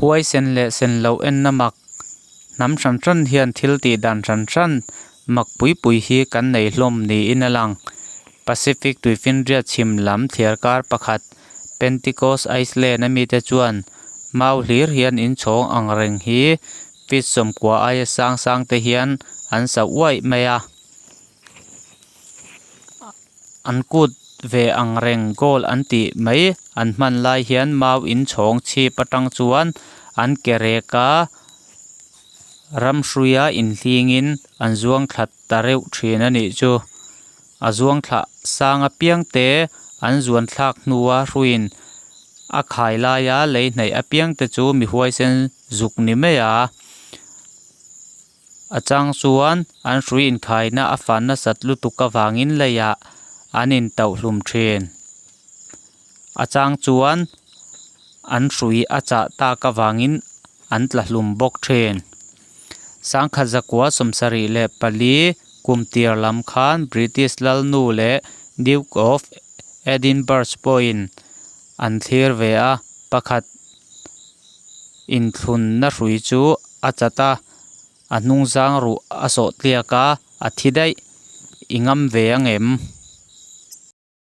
Huaisen leh sen loh enna mak hnam hran hran hian thil tih dan hran hran mak pui pui hi kan nei hlawm niin a lang. Pacific tuifinriat chhim lam thliarkar pakhat Pentecost Island a mite chuan mau hlir hian inchhawng ang reng hi feet sawmkua aia sang sang te hian an sa uaih mai a. An kut ve ang reng goal an tih mai an hman lai hian mau inchhawng chhip atang chuan an ke rek a ramhruia inhlingin an zuang thla ta reuh thin a nih chu. A zuang thlah sang apiang te an zuan thlak hnua hruiin a khai laia lei hnaih apiang te chu mi huaisen zuk ni mai a. A chang chuan an hrui inkhaina a fan nasat lutuk avangin leiah an intauh hlum thin. A chang chuan an hrui a chah tak avangin an tla hlum bawk thin. Sangkhat zakua 74 kum tir lam khan British Lalnu leh Duke of Edinburgh pawhin an thlir ve a, pakhat inthlunna hrui chu a chat a, a hnungzang ruh a sawh tliak a, a thi daih. I ngam ve ang em?